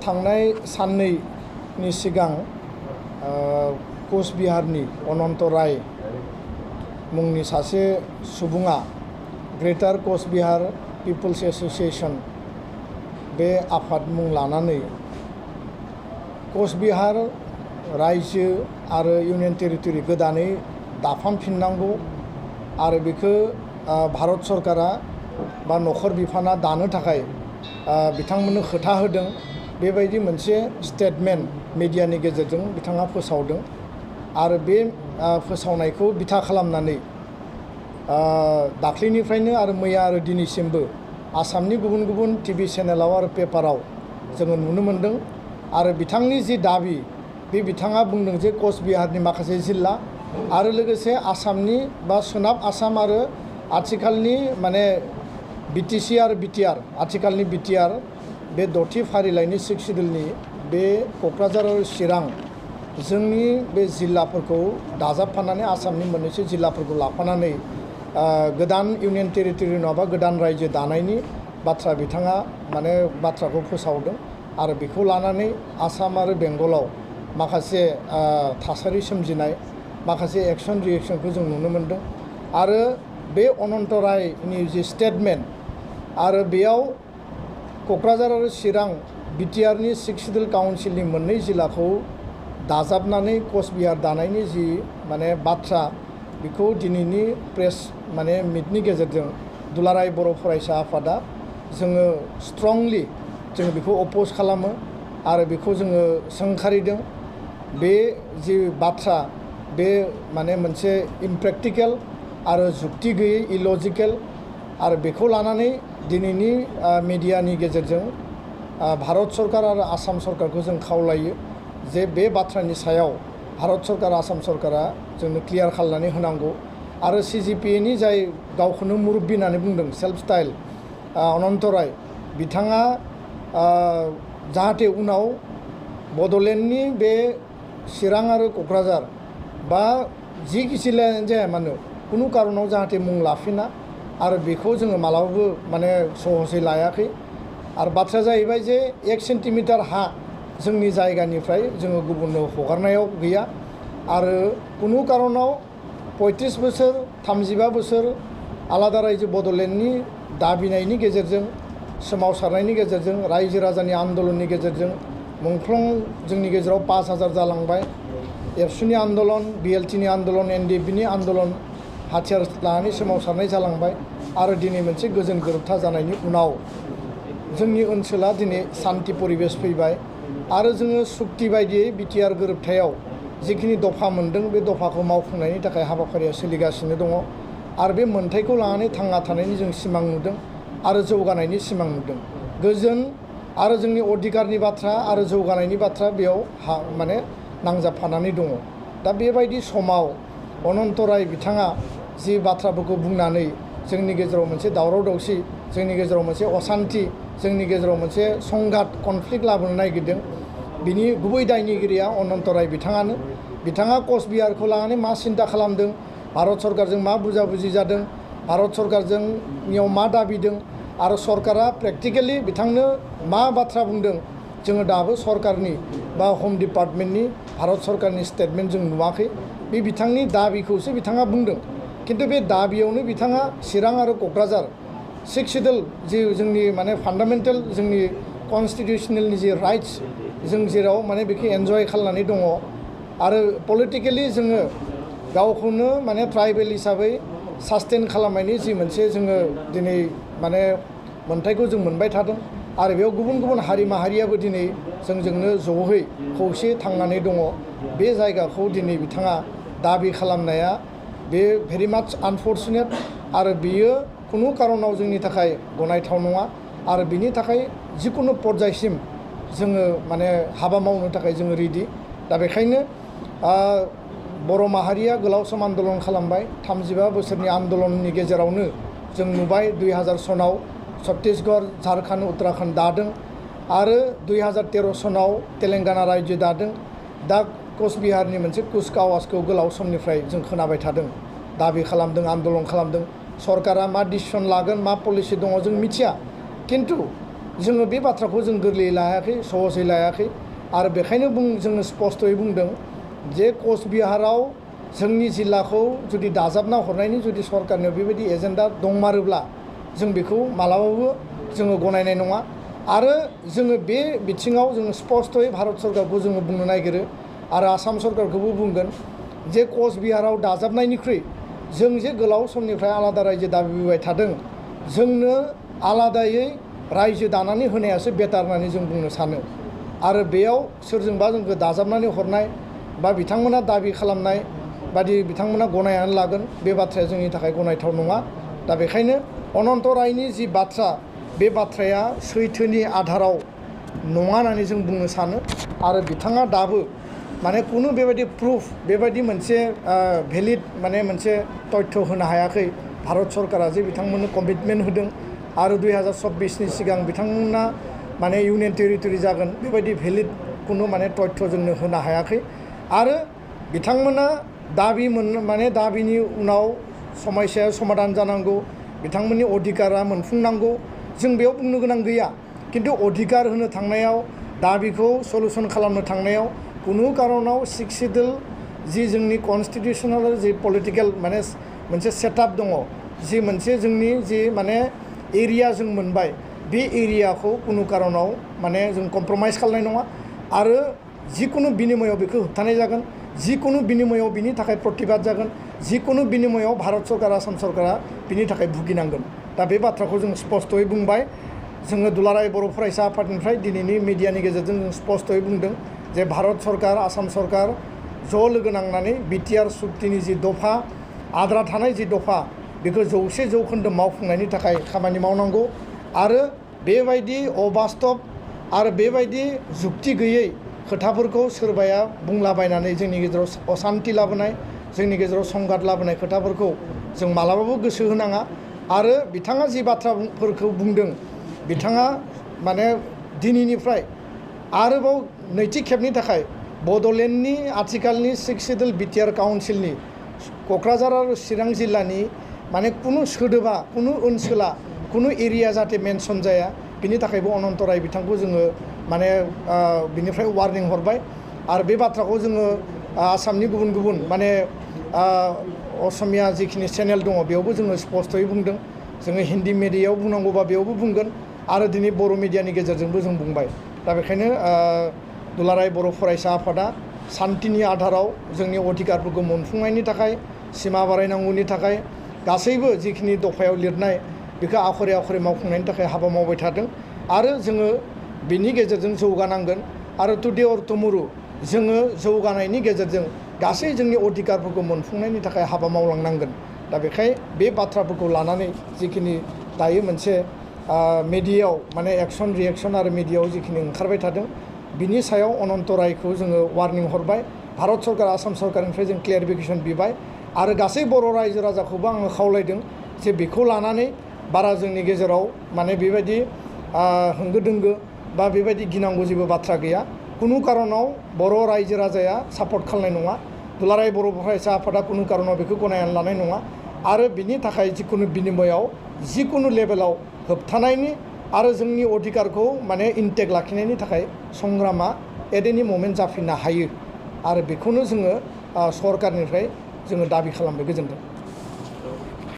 थांनाय साननैनि सिगां कचबिहारनि अनंत राय मुंनि सासे सुबुङा ग्रेटार कचबिहार पिपल्स एसोसिएशन बे आफाद मुं लानानै कचबिहार रायजो आरो इउनियन टेरिटरि गोदानै दाफामफिननांगौ आरो बेखौ भारत सरकारा बा नखर बिफाना दानो थाखाय बिथांमोननो खोथा होदों। बेबायदि मोनसे स्टेटमेन्ट मिडियानि गेजेरजों बिथाङा फोसावदों आरो बे फोसावनायखौ बिथा खालामनानै दाख्लैनिफ्रायनो आरो मैया आरो दिनैसिमबो आसामनि गुबुन गुबुन टिभि चेनेलाव आरो पेपाराव जोङो नुनो मोन्दों। आरो बिथांनि जि दाबि बे बिथाङा बुंदों जे कचबिहारनि माखासे जिल्ला आरो लोगोसे आसामनि बा सोनाब आसाम आरो आथिखालनि माने बिटिसि आरो बिटिआर आथिखालनि बिटिआर बे द'थि फारिलाइनि 6 सिडिउलनि बे क'क्राझार आरो चिरां जोंनि बे जिल्लाफोरखौ दाजाबफानानै आसामनि मोननैसो जिल्लाफोरखौ लाफानानै गोदान इउनियन टेरिटरि नङाबा गोदान रायजो दानायनि बाथ्रा बिथाङा माने बाथ्राखौ फोसावदों आरो बेखौ लानानै आसाम आरो बेंगलाव माखासे थासारि सोमजिनाय माखासे एक्सन रिएक्सनखौ जों नुनो मोन्दों। आरो बे अनंत रायनि जि स्टेटमेन्ट आरो बेयाव क'क्राझार आरो चिरां बिटिआरनि 6 सिडिउल काउन्सिलनि मोननै जिल्लाखौ दाजाबनानै कचबिहार दानायनि जि माने बाथ्रा बेखौ दिनैनि प्रेस माने मिटनि गेजेरजों दुलाराय बर' फरायसा आफादा जोङो स्ट्रंलि जोङो बेखौ अपोज खालामो आरो बेखौ जोङो सोंखारिदों। बे जि बाथ्रा बे माने मोनसे इमप्रेक्टिकेल आरो जुक्ति गैयै इलजिकेल आरो बेखौ लानानै दिनैनि मिडियानि गेजेरजों भारत सरकार आरो आसाम सरकारखौ जों खावलायो जे बे बाथ्रानि सायाव भारत सरकार आसाम सरकारा जोंनो क्लियार खालामनानै होनांगौ। आरो CGPAनि जाय गावखौनो मुरब्बी होननानै बुंदों सेल्फ स्टाइल अनंत राय बिथाङा जाहाथे उनाव बड'लेण्डनि बे चिरां आरो क'क्राझार बा जिखि जिल्लायानो जाया मानो खुनु कारनाव जाहाथे मुं लाफिना आरो बेखौ जोङो मालाबाबो माने सहसै लायाखै। आरो बाथ्राया जाहैबाय जे 1 सेन्टिमिटार हा जोंनि जायगानिफ्राय जोङो गुबुननो हगारनायाव गैया आरो खुनु कारनाव 35 बोसोर 35 बोसोर आलादा रायजो बड'लेण्डनि दाबिनायनि गेजेरजों सोमावसारनायनि गेजेरजों रायजो राजानि आन्दलननि गेजेरजों मुंख्लं जोंनि गेजेराव 5000 जालांबाय। एबसुनि आन्दलन BLTनि आन्दलन NDFBनि आन्दलन हाथियार लानानै सोमावसारनाय जालांबाय आरो दिनै मोनसे गोजोन गोरोबथा जानायनि उनाव जोंनि ओनसोला दिनै सान्ति परिबेस फैबाय आरो जोङो सुक्ति बायदियै बिटिआर गोरोबथायाव जिखिनि दफा मोन्दों बे दफाखौ मावफुंनायनि थाखाय हाबाफारिया सोलिगासिनो दङ आरो बे मोन्थायखौ लानानै थांना थानायनि जों सिमां नुदों आरो जौगानायनि सिमां नुदों। गोजोन आरो जोंनि अधिकारनि बाथ्रा आरो जौगानायनि बाथ्रा बेयाव माने नांजाबफानानै दङ। दा बेबायदि समाव अनंत राय बिथाङा जि बाथ्राफोरखौ बुंनानै जोंनि गेजेराव मोनसे दावराव दावसि जोंनि गेजेराव मोनसे असान्थि जोंनि गेजेराव मोनसे संघात कनफ्लिक्ट लाबोनो नागिरदों बिनि गुबै दायनिगिरिया अनंत राय बिथाङानो। बिथाङा कचबिहारखौ लानानै मा सिन्था खालामदों भारत सरकारजों मा बुजाबुजि जादों भारत सरकारजोंनियाव मा दाबिदों आरो सरकारा प्रेक्टिकेलि बिथांनो मा बाथ्रा बुंदों जोङो दाबो सरकारनि बा हम डिपार्टमेन्टनि भारत सरकारनि स्टेटमेन्ट जों नुवाखै। बे बिथांनि दाबिखौसो बिथाङा बुंदों खिन्थु बे दाबियावनो बिथाङा चिरां आरो क'क्राझार 6 सिडिउल जि जोंनि माने फान्डामेन्टेल जोंनि कनस्टिटिउसनेलनि जि राइट्स जों जेराव माने बेखौ एन्जय खालामनानै दङ आरो पलिटिकेलि जोङो गावखौनो माने ट्राइबेल हिसाबै सास्टेन खालामनायनि जि मोनसे जोङो दिनै माने मोन्थायखौ जों मोनबाय थादों आरो बेयाव गुबुन गुबुन हारि माहारियाबो दिनै जोंजोंनो ज'है खौसे थांनानै दङ। बे जायगाखौ दिनै बिथाङा दाबि खालामनाया बे भेरि माच आनफर्चुनेट आरो बियो खुनु कारनाव जोंनि थाखाय गनायथाव नङा आरो बिनि थाखाय जिकुनु पर्यायसिम जोङो माने हाबा मावनो थाखाय जोङो रेडि। दा बेखायनो बर' माहारिया गोलाव सम आन्दलन खालामबाय 35 बोसोरनि आन्दलननि गेजेरावनो जों नुबाय 2000 सनाव छत्तीसगढ़ झारखन्ड उत्तराखन्ड दादों आरो 2013 सनाव तेलेंगाना रायजो दादों। दा कचबिहारनि मोनसे कुचकावाजखौ गोलाव समनिफ्राय जों खोनाबाय थादों दाबि खालामदों आन्दलन खालामदों सरकारा मा डिसिसन लागोन मा पलिसि दङ जों मिथिया किन्तु जोङो बे बाथ्राखौ जों गोरलैयै लायाखै सहसै लायाखै आरो बेखायनो जोङो स्पष्टयै बुंदों जे कचबिहाराव जोंनि जिल्लाखौ जुदि दाजाबना हरनायनि जुदि सरकारनो बेबायदि एजेन्डा दंमारोब्ला जों बेखौ मालाबाबो जोङो गनायनाय नङा आरो जोङो बे बिथिङाव जोङो स्पष्टयै भारत सरकारखौ जोङो बुंनो नागिरो आरो आसाम सरकारखौबो बुंगोन जे कचबिहाराव दाजाबनायनिख्रुइ जों जे गोलाव समनिफ्राय आलादा रायजो दाबिबाय थादों जोंनो आलादायै रायजो दानानै होनायासो बेटार होननानै जों बुंनो सानो आरो बेयाव सोरजोंबा जोंखौ दाजाबनानै हरनाय बा बिथांमोना दाबि खालामनाय बादि बिथांमोना गनायनानै लागोन बे बाथ्राया जोंनि थाखाय गनायथाव नङा दा बेखायनो अनन्त रायनि जि बाथ्रा बे बाथ्राया सैथोनि आधाराव नङा होननानै जों बुंनो सानो आरो बिथाङा दाबो माने खुनु बेबायदि प्रुफ बेबायदि मोनसे भेलिड माने मोनसे तथ्य होनो हायाखै भारत सरकारा जे बिथांमोननो कमिटमेन्ट होदों आरो 2026नि सिगां बिथांमोना माने इउनियन टेरिटरि जागोन बेबायदि भेलिड खुनु माने तथ्य जोंनो होनो हायाखै आरो बिथांमोना दाबि माने दाबिनि उनाव समस्याया समाधान जानांगौ बिथांमोननि अधिकारा मोनफुंनांगौ जों बेयाव बुंनो गोनां गैया किन्तु अधिकार होनो थांनायाव दाबिखौ सलुसन खालामनो थांनायाव खुनु कारनाव सिक्स सिडुल जि जोंनि कनस्टिटिउसनेल जि पलिटिकेल माने मोनसे सेटआप दङ जि मोनसे जोंनि जि माने एरिया जों मोनबाय बे एरियाखौ खुनु कारनाव माने जों कमप्रमाइज खालामनाय नङा आरो जिकुनु बिनिमयाव बेखौ होबथानाय जागोन जिकुनु बिनिमयाव बिनि थाखाय प्रतिबाद जागोन जिकुनु बिनिमयाव भारत सरकार आसाम सरकारा बिनि थाखाय भुगिनांगोन दा बे बाथ्राखौ जों स्पष्टयै बुंबाय जोङो दुलाराय बर' फरायसा आफादनिफ्राय दिनैनि मिडियानि गेजेरजों जों स्पष्टयै बुंदों जे भारत सरकार आसाम सरकार ज' लोगो नांनानै बिटिआर सुक्तिनि जि दफा आद्रा थानाय जि दफा बेखौ 100% मावफुंनायनि थाखाय खामानि मावनांगौ आरो बेबायदि अबास्तब आरो बेबायदि जुक्ति गैयै खोथाफोरखौ सोरबाया बुंलाबायनानै जोंनि गेजेराव असान्ति लाबोनाय जोंनि गेजेराव संघात लाबोनाय खोथाफोरखौ जों मालाबाबो गोसो होनाङा आरो बिथाङा जि बाथ्राफोरखौ बुंदों बिथाङा माने दिनैनिफ्राय आरोबाव नैथि खेबनि थाखाय बड'लेण्डनि आथिखालनि सिक्स सिडुल बिटिआर काउन्सिलनि क'क्राझार आरो चिरां जिल्लानि माने कुनु सोदोबा कुनु ओनसोला कुनु एरिया जाहाथे मेनसन जाया बिनि थाखायबो अनन्त राय बिथांखौ जोङो माने बिनिफ्राय वार्निं हरबाय आरो बे बाथ्राखौ जोङो आसामनि गुबुन गुबुन माने असमिया जिखिनि चेनेल दङ बेयावबो जोङो स्पष्टयै बुंदों जोङो हिन्दी मिडियायाव बुंनांगौबा बेयावबो बुंगोन आरो दिनै बर' मिडियानि गेजेरजोंबो जों बुंबाय दा बेखायनो दुलाराय बर' फरायसा आफादा सान्तिनि आधाराव जोंनि अधिकारफोरखौ मोनफुंनायनि थाखाय सिमा बारायनांगौनि थाखाय गासैबो जिखिनि दफायाव लिरनाय बेखौ आखरे आखरे मावफुंनायनि थाखाय हाबा मावबाय थादों आरो जोङो बिनि गेजेरजों जौगानांगोन आरो टुडे अर टुमरो जोङो जौगानायनि गेजेरजों गासै जोंनि अधिकारफोरखौ मोनफुंनायनि थाखाय हाबा मावलांनांगोन दा बेखाय बे बाथ्राफोरखौ लानानै जिखिनि दायो मोनसे मिडियायाव माने एक्सन रिएक्सन आरो मिडियायाव जिखिनि ओंखारबाय थादों बिनि सायाव अनन्त रायखौ जोङो वार्निं हरबाय भारत सरकार आसाम सरकारनिफ्राय जों क्लियारिफिकेसन बिबाय आरो गासै बर' रायजो राजाखौबो आङो खावलायदों जे बेखौ लानानै बारा जोंनि गेजेराव माने बेबायदि होंगो दोंगो बा बेबायदि गिनांगौ जेबो बाथ्रा गैया कुनु कारनाव बर' रायजो राजाया सापर्ट खालामनाय नङा दुलाराय बर' फरायसा आफादा कुनु कारनाव बेखौ गनायनानै लानाय नङा आरो बिनि थाखाय जिकुनु बिनिमयाव जिकुनु लेभेलाव होबथानायनि आरो जोंनि अधिकारखौ माने इन्टेक्ट लाखिनायनि थाखाय संग्रामा एट एनि मोमेन्ट जाफिननो हायो आरो बेखौनो जोङो सरकारनिफ्राय जोङो दाबि खालामबाय गोजोन्थों।